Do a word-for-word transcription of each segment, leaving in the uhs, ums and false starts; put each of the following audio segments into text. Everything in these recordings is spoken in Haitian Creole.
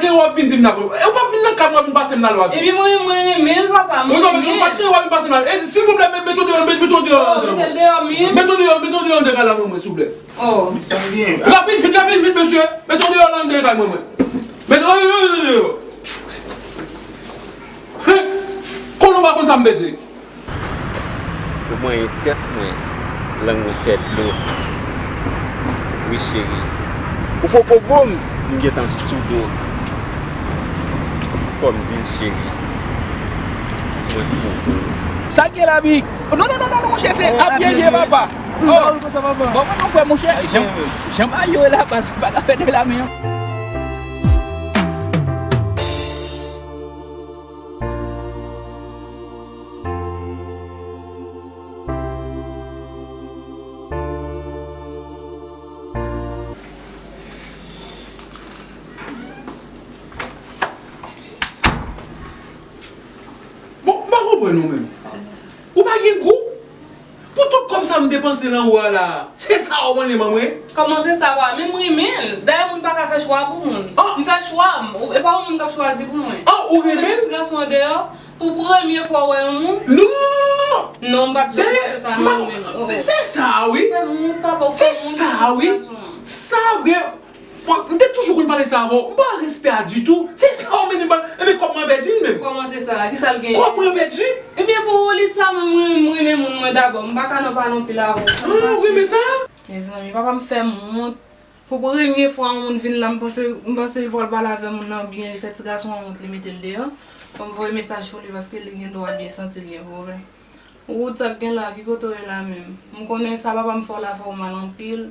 Lè w ap vin di m nan, e ou p ap vin nan kay mwen vin pase m nan lwa tou. Epi mwen, mwen renmen l, papa, mwen renmen l. Ou pa t gen w ap vin pase m nan. E, silvouplè, met, met w deyò, met, met w deyò anndan. Met w deyò, met w deyò, met w deyò anndan kay la mwen, mwen, silvouplè. Oh. Sa gen? Rapid, vit, rapid, vit, mesye. Met w deyò anndan kay mwen, mwen. Met w deyò. Konnen w pa konn sa m bezwen. Ou manyen tèt mwen, lang mwen fè dlo. Wi, cheri. Ou poko bo m, m gentan sou do. Fò m di l, cheri, mwen fou pou ou. Sa k gen la, Big? Non, non, non, non, non, monchè, se ap byen ye, papa. Oh. Bon, mwen, non, frè, monchè, jan, jan bagay yo ye la, baz, pa ka fè de la men. Bon, m pa konprann ou menm. Ou pa gen gou? Pou tout kòb sa m depanse nan ou a la, se sa w mande ban mwen? Kòman se sa, pa menm renmen l? Dayè, moun pa ka fè chwa pou moun. Oh! M fè chwa m, e pa yon moun k ap chwazi pou mwen. Oh, ou renmen l? Ti gason an deyò, pou premye fwa w wè yon moun? Non, non, non, non, non. Non, m pa t janm panse sa, non, renmen l. Oh, oh. Se sa, wi. Ou fè m wont, papa, ou fè m wont, ti gason an. Se sa, wi. Sa vre. Bon, m te toujou konn pale sa avè w. M pa respè a ditou. Se sa w mennen ban m. Ebyen, kòb mwen pèdi l menm. Kòman se sa? Kisa l genyen? Kòb mwen pèdi. Ebyen, pou ou li sa, mwen, mwen, mwen renmen moun mwen dabò. M pa ka nan pale anpil avè w. Ah, ou renmen sa? Mezanmi, papa m fè m wont. Pou premye fwa yon moun vin la, m panse, m panse li pral pale avè moun nan byen, li fè ti gason an wont, li mete l deyò. Fò m voye mesaj pou li paske li gen dwa byen santi l gen pwoblèm. Wood, sa k gen la, ki kote w ye la menm? M konnen sa papa m fè w la fè w mal anpil.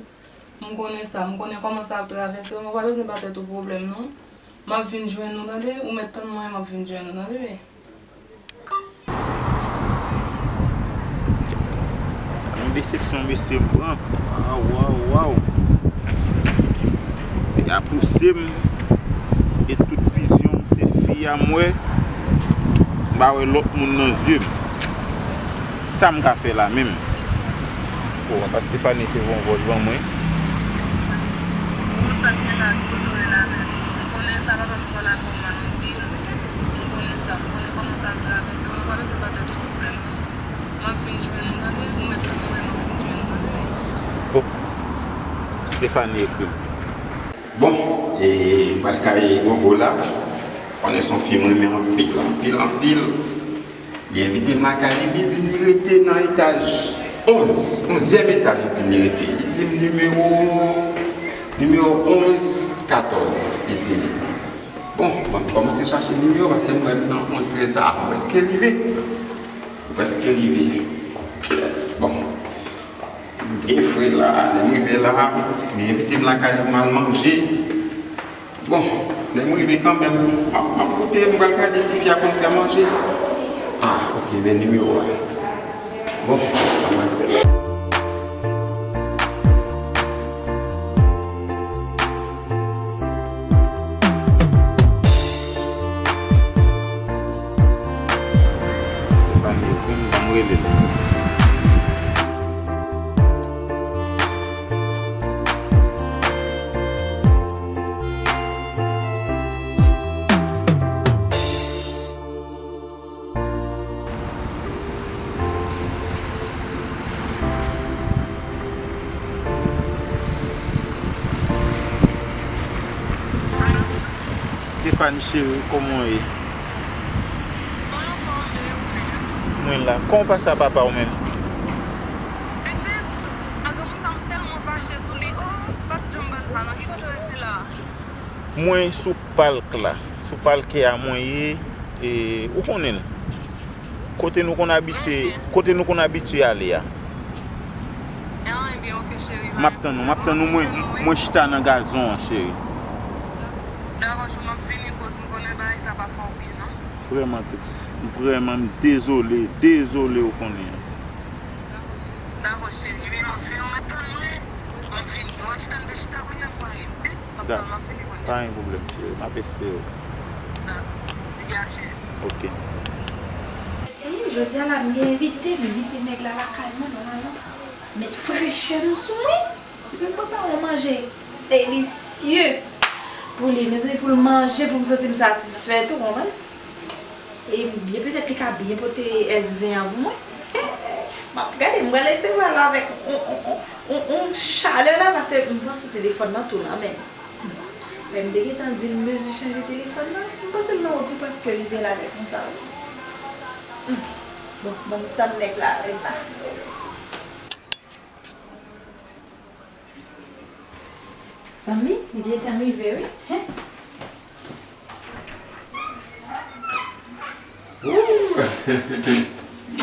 M konnen sa, m konnen kòman sa ap travèse w, men w pa bezwen ba tèt ou pwoblèm non. M ap vin jwenn ou tande, ou mèt tann mwen, m ap vin jwenn ou tande, bebe. Yon desepsyon mesye m pran. Waw, waw, waw. Nèg la pouse m. E tout vizyon m se fi a m wè. M pa wè lòt moun nan zye m. Sa m ka fè la menm? O, apa Stephanie te voye yon vòs ban mwen. Ou sa k gen la, ki kote w ye la menm? M konnen sa papa m fè w la fè w mal anpil. M konnen sa, m konnen kòman sa ap travèse w, men w pa bezwen ba tèt ou pwoblèm non. M ap vin jwenn ou tande, ou mèt tann mwen, m ap vin jwenn ou tande. O, Stephanie ekri m. Bon, e, m pral kay Gogo la. Konnen se yon fi m renmen anpil, anpil, anpil. Li envite m lakay li, li di m li rete nan etaj onz, onzyèm etaj, li di m li rete. Li di m nimewo, nimewo onz, katòz, li di m. Bon, mwen kòmanse chache nimewo, paske m wè m nan onz, trèz la, m prèske rive. M prèske rive. Bon. M byen fre la, lè m rive la, li envite m lakay li pou m al manje. Bon, lè m rive kanmenm, m ap, m ap koute, m pral gade si fi a konn fè manje. Ah, ok, men nimewo a. Bon, sa m pral fè la. Se pa m ekri m, ban m rele l. Stephanie cheri, kòman w ye? Mwen la. Kòman w pase a papa w menm? Pitit, a granmoun sa m tèlman fache sou li. Oh, m pa t janm ba l sa non. Ki kote w rete la? Mwen sou palk la. Sou palkè a mwen ye. E, ou konnen l. Kote nou konn abitye, kote nou konn abitye ale a. Ah, ebyen, ok, cheri, m ap tann ou, m ap tann ou, mwen, mwen chita nan gazon an, cheri. Dakò, cheri, m ap vini, koz m konnen bagay sa pa fè w byen, non. Vrèman, tris. Vrèman, m dezole, dezole, ou konnen. Dakò, cheri, ebyen, m ap vini, ou mèt tann mwen. M ap vini, ou chita, m te chita kounye a, m pral vini, ok? M ap tann, m ap vini kounye a. Pa gen pwoblèm, cheri, m ap espere w. Dakò, byen, cheri. Ok. Mezanmi, jodi a la, m gen envite, m envite nèg la lakay mwen, nòmalman. Met frechè m sou mwen, epi m prepare yon manje delisye. Pou li, mezanmi, pou l manje, pou m santi m satisfè tou, konprann? E byen, petèt li ka byen pote S ven an pou mwen. M ap gade, m pral resevwa l avèk on, on, on, on, on chalè la, paske m panse telefòn nan tou nan men m. Lè m te gentan di l m bezwen chanje telefòn nan, m panse l nan wout li paske li byen lagè konsa, wi. Hmm. Bon, ban m tann nèg la, rèd la. Zanmi, li gentan rive, wi. Hen. Ooh.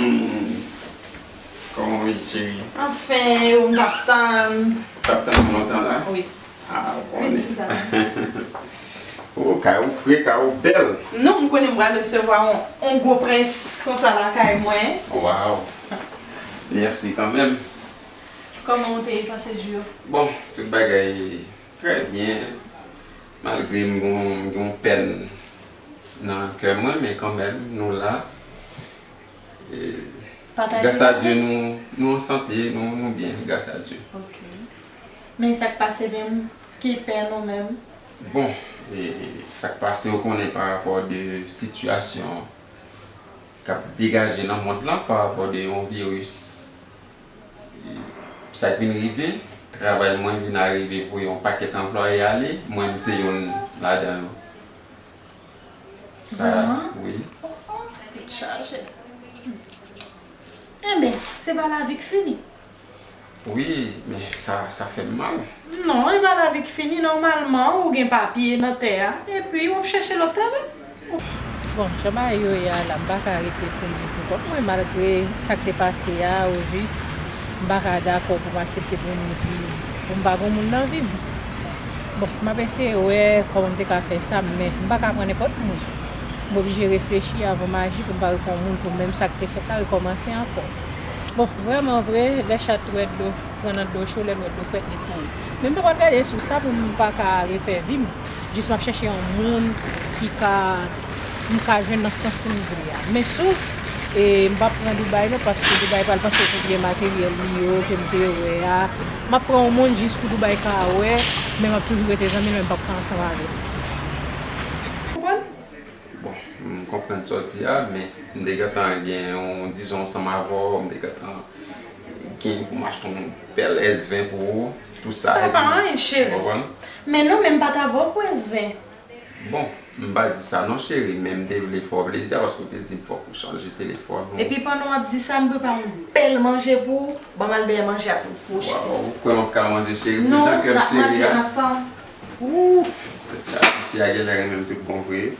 Hmm. Kòman w ye, cheri? Anfen, ou m t ap tann. Ou t ap tann m lontan la? Wi. Ah, ou konnen. Vin chita la. Oh, kay ou fre, kay ou bèl. Non, m konnen m pral resevwa on, on gwo prens konsa lakay mwen. Waw. Mèsi kanmenm. Kòman w te pase jou yo? Bon, tout bagay trè byen. Malgre m gon, m gon pèn nan kè mwen, men kanmenm, nou la. E, gras a Dye, nou, nou an sante, nou, nou byen, gras a Dye. Ok. Men sa k pase menm, ki pè nou menm? Bon, e, sa k pase, ou konnen pa rapò de sitiyasyon k ap degaje nan mond lan, pa rapò de yon viris. E, sa k vin rive, travay mwen vin arive voye yon pakèt anplwaye ale, mwen m se youn ladan yo. Sa, wi. Tèt chaje. Enben, se pa lavi k fini. Wi, men sa, sa fè m mal. Non, e pa lavi k fini. Nòmalman, ou gen papye nan tè a, epi w ap chèche lòt travay. Bon, jan bagay yo ye a la, m pa ka rete pou m viv pou kont mwen, malgre sa k te pase a, ojis, m pa ka dakò pou m aksepte pou m viv, pou m pa gen moun nan vi m. Bon, m ap eseye wè kòman m te ka fè sa, men m pa ka pran nenpòt moun. M oblije reflechi avan m aji pou m pa reprann moun pou menm sa k te fèt la rekòmanse ankò. Bon, vrèman vre, lè chat wè dlo pran nan dlo cho, lè l wè dlo frèt, li kouri. Men m pa pral gade sou sa pou m pa ka refè vi m. Jis m ap chèche yon moun ki ka, m ka jwenn nan sans m vle a. Men souf, e, m p ap pran Dubaï non, paske Dubaï pral panse pou byen materyèl li yo ke m te wè a. M ap pran yon moun jis pou Dubaï ka wè, men m ap toujou rete zanmi l, men m p ap ka ansanm avè l. Konprann? Bon, m konprann sa w di a, men m te gentan gen yon dizon ansanm avè w, m te gentan gen pou m achte yon bèl S ven pou ou, tou sa. Sa pa anyen, cheri. Ou konprann? Men non, men m pa t avè w pou S ven. Bon, m pa di sa non, cheri, men m te vle fè w plezi a, paske w te di m fòk ou chanje telefòn ou. Epi pandan w ap di sa, m prepare yon bèl manje pou ou. Ban m al dèyè manje a pou, pou ou, cheri. Waw, ou kwè m ap ka manje, cheri? Non, n ap manje ansanm. Ooh, tèt chaje, fi a genlè renmen m tout bon vre.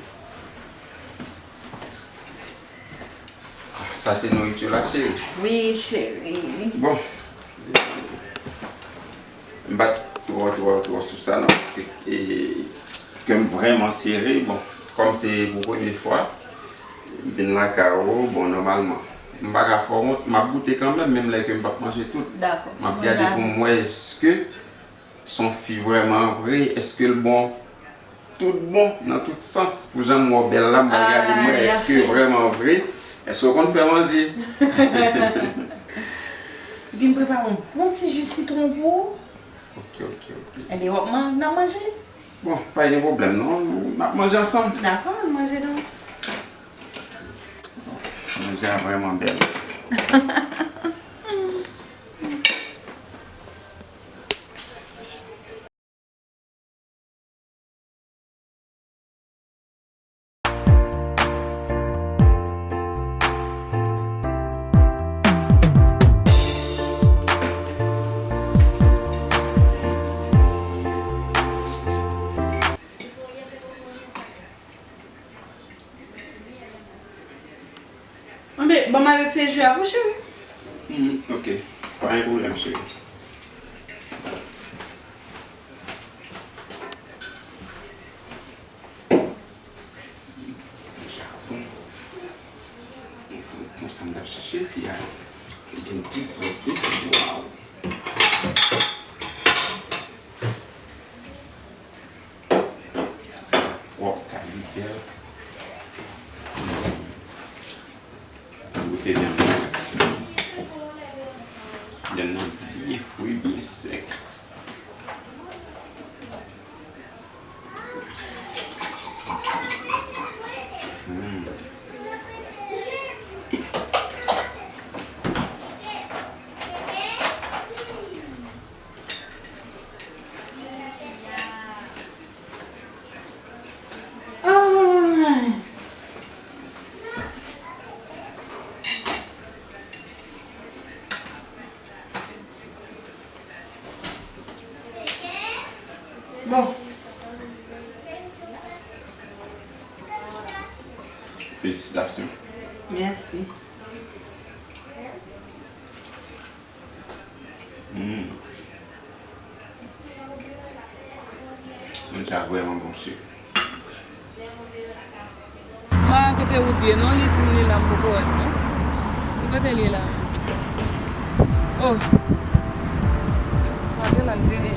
Sa se nouriti la, cheri? Wi, cheri. Bon. M pa t twò, twò, twò sou sa, non, paske, e, kè m vrèman sere. Bon, kòm se pou premye fwa, m vin lakay ou, bon, nòmalman, m pa ka fè w wont, m ap goute kanmenm, menm lè ke m p ap manje tout. Dakò. M ap gade pou m wè èske se yon fi vrèman vre, èske l bon tout bon, nan tout sans, pou jan m wè w bèl la, m pral gade m wè èske vrèman vre, èske w konn fè manje? Epi m prepare yon bon ti ji sitwon pou ou. Ok, ok, ok. Enben, w ap man-, n ap manje? Bon, pa gen pwoblèm non, n ap manje ansanm. Dakò, ann manje non. Manje a vrèman bèl. Anben, ban m al retire ji a pou cheri. Hmm, ok. Pa gen pwoblèm, cheri. Japon. Konsa m t ap chèche fi a. Li gen dis vre, waw. Pwòp, kalite. Goute vyann nan. Vyann nan byen fri, byen sèk. Felisitasyon. Mèsi. Hmm. Manje a vrèman bon, cheri. M pa wè kote Wood ye non, li di m li la, m poko wè l non. Kote l ye la? Oh. Pa gen la l te ye.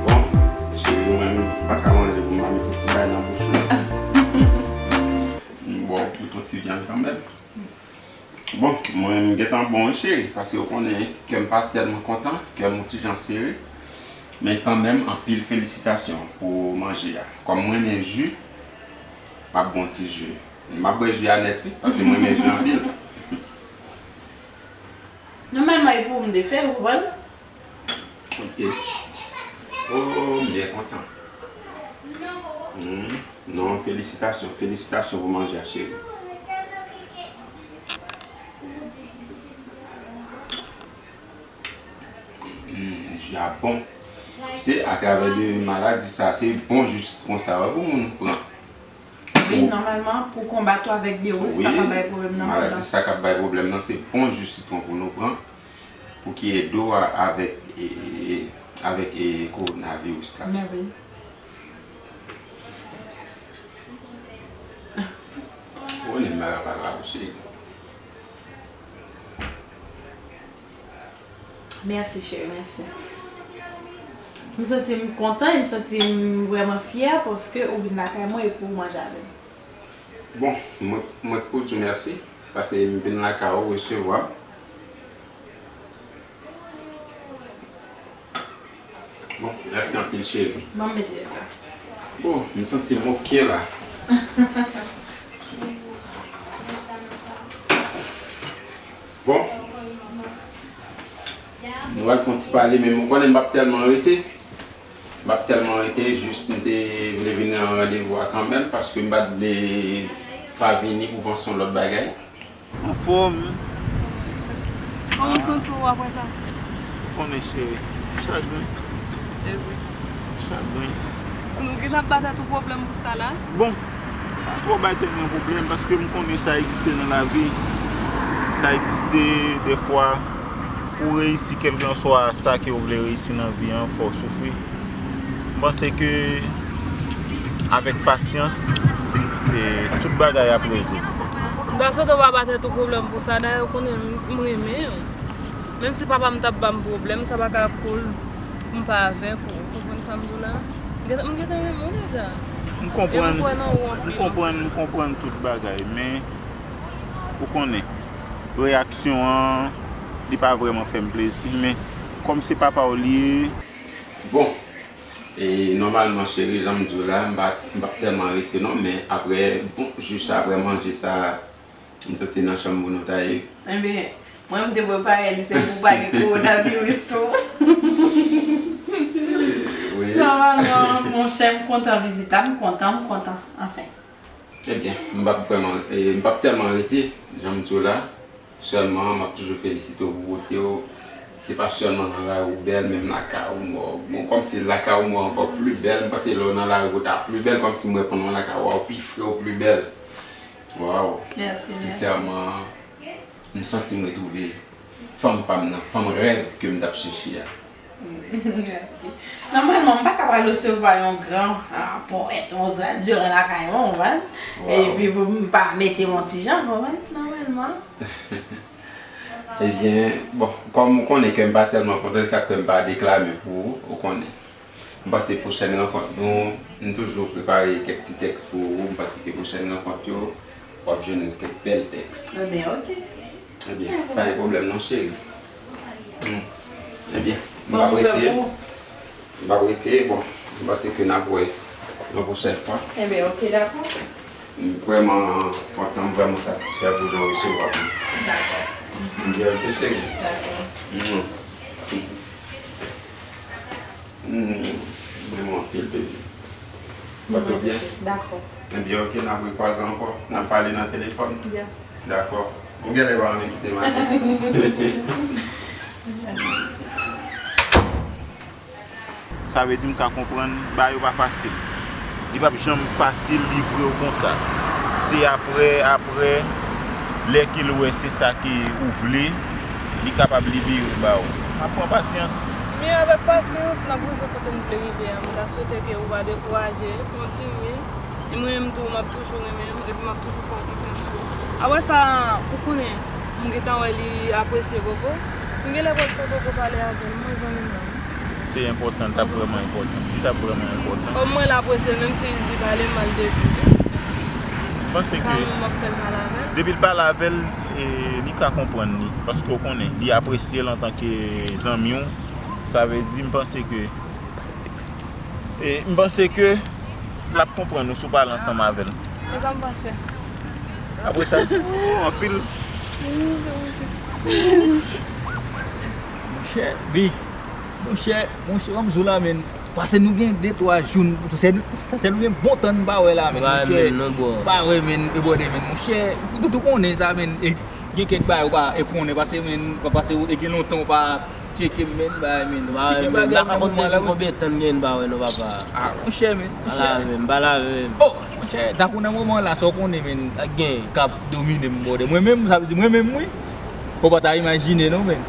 Bon, cheri, ou menm, m pa ka manje pou m pa met yon ti bagay nan bouch mwen. M ba w yon ti vyann kanmenm. Bon, mwen, m gentan bon, wi, cheri, paske ou konnen kè m pa tèlman kontan, kè m yon ti jan sere. Men kanmenm, anpil felisitasyon pou manje a. Kòm mwen renmen ji, m ap bwè yon ti ji. M ap bwè ji a nèt, wi, paske mwen renmen ji anpil. Nòmalman, e pou ou m te fè l, ou konprann? Ok. Oh, m byen kontan. Hmm. Non, felisitasyon. Felisitasyon pou manje a, cheri. Hmm, ji a bon. Se atravè de maladi sa, se bon ji sitwon sa yo pou moun pran. Wi, nòmalman, pou konbat ou avèk viris, sa ka bay pwoblèm nan kò la. Maladi sa k ap bay pwoblèm nan, se bon ji sitwon pou nou pran, pou ki ede w a- avèk, e, e, avèk, e, kowonaviris la. Mèvèy. Ou konnen m pa ka pale ak ou, cheri. Mèsi, cheri, mèsi. M santi m kontan e m santi m vrèman fyè paske ou vin lakay mwen epi ou manje avè m. Bon, mwen, mwen k pou di w mèsi, paske m vin lakay ou, resevwa m. Bon, mèsi anpil, cheri. Ban m mete l la. Bon, m santi m ok la. Bon. Nou pral fè yon ti pale, men ou konnen m p ap tèlman rete. M p ap tèlman rete, jis m te vle vin nan randevou a kanmenm, paske m pa t vle pa vini pou panse yon lòt bagay. Anfòm. Kòman w santi w apre sa? Ou konnen cheri. Chagren. Chagren. Ou gentan ap ba tèt ou pwoblèm pou sa la? Bon, pa twò bay tèt mwen pwoblèm paske m konnen sa egziste nan lavi. Sa egziste dèfwa pou w reyisi kèlkanswa sa ke w vle reyisi nan vi an, fò w soufri. M panse ke avèk pasyans, e, tout bagay ap rezoud. M ta swete w pa ba tèt ou pwoblèm pou sa, dayè ou konnen m, m renmen w. Menm si papa m t ap ba m pwoblèm, sa pa ka koz pou m pa avèk ou. Ou konprann sa m di w la? M gentan, m gentan renmen w deja. M konprann, m konprann, m konprann tout bagay, men ou konnen, reyaksyon an, li pa vrèman fè m plezi, men kòm se papa w li ye. Bon, e nòmalman, cheri, jan m di w la, m pa, m p ap tèlman rete non, men apre, bon, jis apre manje sa, m santi nan chanm pou nou ta ye. Ebyen, mwen, m te prepare li, se pou pa gen kowonaviris tou. Wi. Nòmalman, monchè, m kontan vizit la, m kontan, m kontan, anfen. Ebyen, m p ap vrèman, e, m p ap tèlman rete, jan m di w la. Sèlman, m ap toujou felisite w pou bote w. Se pa sèlman nan lari w bèl, menm lakay ou mò. Bon, kòmsi lakay ou mò ankò pli bèl. M panse lè w nan lari w ta pli bèl, kòmsi m reponn nan lakay ou, ou pi fre, ou pli bèl. Waw. Mèsi, mèsi. Sensèman, m santi m retwouve fanm pa m nan, fanm rèv ke m t ap chèche a. Mèsi. Nòmalman, m pa ka pral resevwa yon gran, ah, powèt Rosa Durand lakay mwen, ou konprann? Epi pou m pa mete yon ti jan, ou konprann? Nòmalman. Ebyen, bon, kòm ou konnen ke m pa tèlman kontan, se sa k fè m pa deklame pou ou, ou konnen. M panse pwochèn rankont nou, m toujou prepare kèk ti tèks pou ou, m panse ke pwochèn rankont yo, w ap jwenn kèk bèl tèks. Ebyen, ok. Ebyen, pa gen pwoblèm non, cheri. Hmm. Ebyen, m p ap rete. M p ap rete, bon, m panse ke n ap wè yon pwochèn fwa. Ebyen, ok, dakò. M vrèman kontan, m vrèman satisfè pou jan w resevwa m. Dakò. M byen rete, cheri. Dakò. Hmm. Hmm. M renmen w anpil, baby. Fòk ou byen? Dakò. Ebyen, ok, n ap rekwaze ankò. N ap pale nan telefòn. Yeah. Dakò. Ou genlè pa renmen kite m ale. Sa vle di m ka konprann bagay yo pa fasil. Li p ap janm fasil livre w konsa. Se aprè, aprè, lè ke l wè se sa ke ou vle, li kapab libere ba ou. Ap pran pasyans. Men avèk pasyans, n ap rive kote n vle rive a. M ta swete ke ou pa dekouraje, kontinye. E mwen menm tou, m ap toujou renmen w, epi m ap toujou fè w konfyans tou. Apre sa, ou konnen, m gentan wè li apresye Gogo. M genlè pral fè Gogo pale avè l, mwen zanmi m nan. Se enpòtan, li t ap vrèman enpòtan. Li t ap vrèman enpòtan. Omwen l apresye l, menm si li pale mal de li. M panse ke kanmenm, m ap fè l pale avè l. Depi l pale avè l, e, li ka konprann li. Paske w konnen, li apresye l antanke zanmi w. Sa vle di, m panse ke E, m panse ke l ap konprann ou si w pale ansanm avè l. E sa m panse. Apre sa, ou anpil. Monchè, Big, monchè, monchè, ban m di w la, menn. Pase nou gen de, twa jou, se, se nou gen bon tan nou pa wè la, menn, monchè. Pa wè, menn, e bwòdè, menn, monchè. Ou tout ou konnen sa, menn. E, gen kèk bagay ou pa, e konnen, pase, menn, pase, e gen lontan ou pa tcheke m, menn, bay, menn. Ba, men, la ka konte depi konbyen tan n gen n pa wè non, papa? Ah, monchè, menn, monchè. Pale avè m, pale avè m. Oh, monchè, tankou nan moman la, sa w konnen, menn, k ap domine m, bwòdè. Mwen menm, sa vle di, mwen menm, wi. Ou pa ta imajine, non, menn.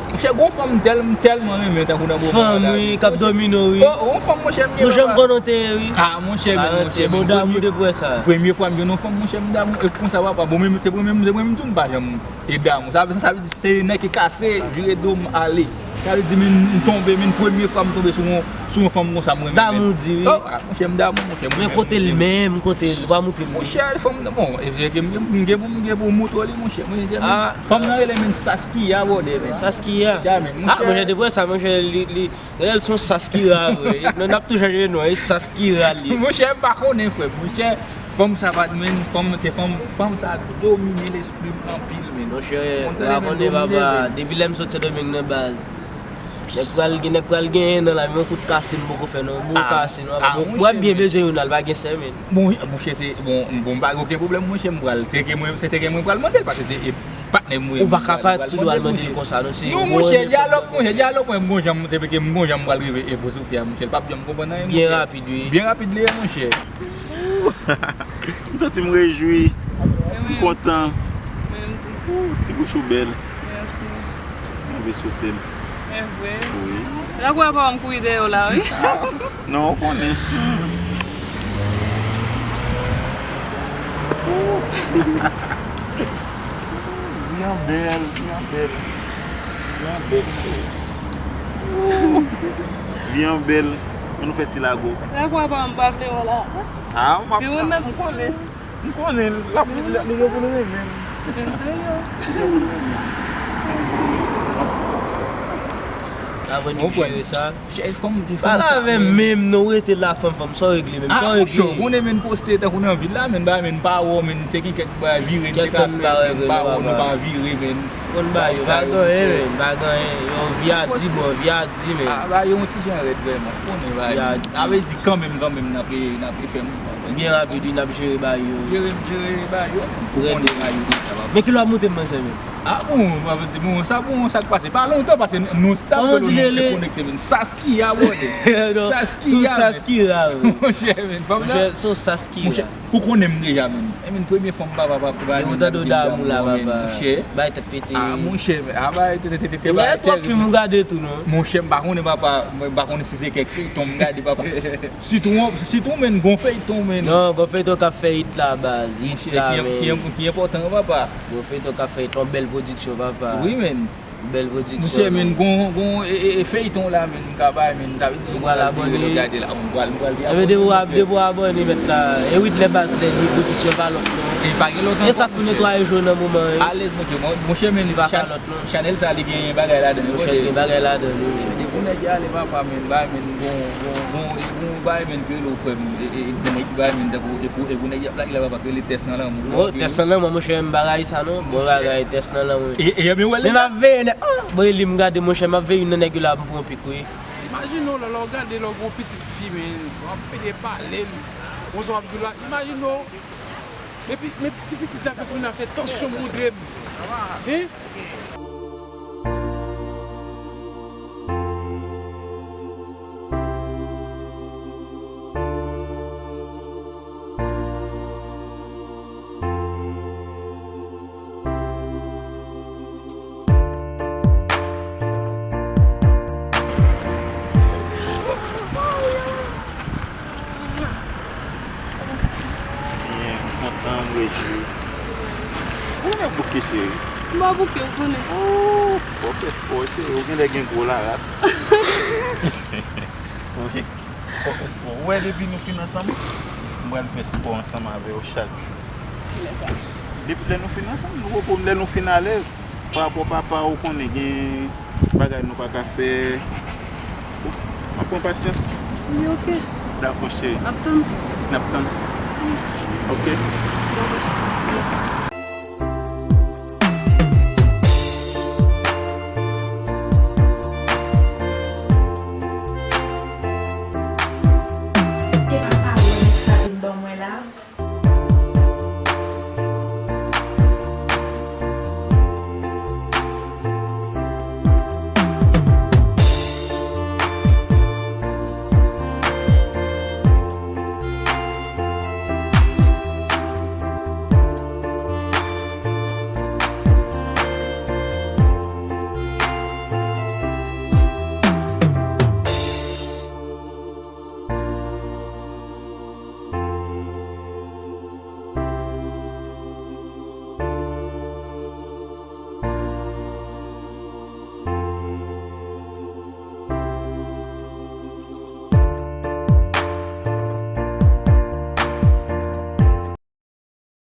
Monchè, gon fanm m tèl-, m tèlman renmen, tankou nan moman la. Fanm, wi, k ap domine w, wi. Oh, gon fanm, monchè, m gen. Monchè, m konnen w te ye, wi. Ah, monchè, menn, monchè, menn. Bon, damou depi w wè sa. Premye fwa m jwenn yon fanm, monchè, m damou. E konsa, papa, bon, menm, se mwen menm, se mwen menm tou m pa janm e damou. Sa, sa vle di, se nèg ki kase, vire do m ale. Sa vle di, menn, m tonbe, menn, premye fwa m tonbe sou yon, sou yon fanm konsa, m renmen, menn. Damou di, wi. Oh, ah, monchè, m damou, monchè, m renmen. Men kote l menm, kote l, pa montre m. Monchè, fanm, bon, e, e, m gen, m gen pou, m gen pou moutre li, monchè. Mwen, se, fanm nan rele, menn, Saskiya, bwòdè, menn. Saskiya. Ya, menn, monchè. Ah, monchè, depi w wè sa, monchè, li, li, Genlè l se yon Saskira vre. Non, n ap tou chanje non, e Saskira li ye. Monchè, m pa konnen, frè m. Monchè, fanm sa pa t, menn, fanm, se fanm, fanm sa domine lespri m anpil, menn. Monchè, ou pa konnen, papa, depi lè m sot Sendomeng nan baz, nèg pral gen, nèg pral genyen nan la, men yon kout kase m poko fè non, bon kase non, papa. Mwen byen bezwen youn la, l pa gen sè, menn. Bon, monchè, se, bon, bon, m pa gen okenn pwoblèm, monchè, m pral, se ke mwen, se te ke mwen pral mande l, paske se, e, patnè m wi. Ou pa ka pati, nou al mande l konsa, non, se. Non, monchè, dyalòg, monchè, dyalòg, mwen, m gon jan, m, se ke m gon jan m pral rive, e, pou Sofia, monchè, l p ap janm konprann anyen, monchè. Byen rapid, wi. Byen rapid li ye, monchè. M santi m rejwi, m kontan. Ou, ti bouch ou bèl. Mèsi. M anvi souse l. E vre? Wi. Lè w wè pa m kouri dèyè w la, wi. Non, ou konnen. Vi an bèl, vi an bèl. Vi an bèl, cheri. Vi an bèl. Ann nou fè ti lago. Lè w wè pa m pa vle w la. Ah, m ap, m konnen. M konnen l ap, li, li gen pou l renmen m. Li gen pou l renmen m. Avè nou jere sa. Pale avè m menm, non, rete la, fanm, fanm, sa w regle menm, sa w regle. Ah, monchè, ou konnen, menn, poste tankou nan vil la, menn, ba, menn, pa wè w, menn, se gen kèk bagay vire, m te ka fè, menn, pa wè w, nou pa vire, menn. Konn bagay yo, pa gen anyen, menn, pa gen anyen. Yo, vi a di, bon, vi a di, menn. Ah, bagay yo yon ti jan rèd vrèman, ou konnen bagay. Vi a di. Sa vle di kanmenm, kanmenm, n ap, n ap fè mouvman. Byen rapid, wi, n ap jere bagay yo. Jere, jere bagay yo. Ou konnen bagay yo deja, papa. Men kilè w ap montre m manzè menm? Ah bon, m ap di, bon, sa bon, sa k pase? Pa lontan, paske nou stable, nou konekte, menn. Saskiya, bwòdè. Saskiya, menn. Monchè, menn, fanm nan. Monchè, se yon Saskiya. Ou konnen m deja, menn. E, menn, premye fanm papa, papa, papa, menn, damou la, papa. Bay tèt pete. Ah, monchè, ah, bay tèt, tèt, tèt, bay tèt. Twòp fim ou gade tou, non? Monchè, m pa konnen, papa, mwen pa konnen si se kèk feyton m gade, papa. Sitou, sitou, menn, gon feyton, menn. Non, gon feyton k ap fè hit la, baz. Hit la, menn. Ki, ki, ki enpòtan, papa. Gon feyton k ap fè hit, yon bèl pwodiksyon, papa. Wi, menn. Bèl pwodiksyon. Monchè, menn, gon, gon, e, e, e feyton la, menn, m ka bay, menn, ta vle di, ou pral abòne. Gade la, m pral, m pral. Ebyen, depi w ap, depi w abòne, mèt la, e wi, lè baz, lè li pwodiksyon pa lòt non. E pa gen lòt ankò, monchè. E sa k pou netwaye jo nan moman, wi. Alèz, monchè, monchè, menn, li pa ka lòt non. Chanèl sa, li gen bagay ladan l, monchè, li gen bagay ladan l, wi. Monchè, depi w nèg ale, papa, menn, bay, menn, gon, gon, gon, e gon bay, menn, ke lo, frè m, e, e, e, bay, menn, tankou, e pou, e pou nèg y ap lage la, papa, ke li tès nan lanmou. Tès nan lanmou, monchè, m pa rayi sa, non. Bon bagay, tès nan lanmou. E, e, men w wè l deja. Men m ap veye nèg, ah, bon, e li m gade, monchè, m ap veye youn nan nèg yo la, m pran pik, wi. Imajine w, lè, lè w gade, lè w gen yon pitit fi, men, w ap pede pale l, konsa w ap di w la, imajine w, Epi, men si pitit la pa konn afè tansyon moudre m. Hein? Byen, m kontan, m rejwi. Ou renmen bouke, cheri? M pa bouke, ou konnen. Oh, fò w fè spò, cheri. Ou genlè gen gwo larat. Wi. Fò w fè spò. Ou wè, depi nou fin ansanm, m pral fè spò ansanm avè w chak jou. Kilè sa? Depi lè nou fin ansanm, nou reprann lè nou fin alèz. Pa rapò papa, ou konnen gen bagay nou pa ka fè. Ann pran pasyans. Wi, oke. Dakò, cheri. N ap tann. N ap tann. Oke. Dakò, cheri.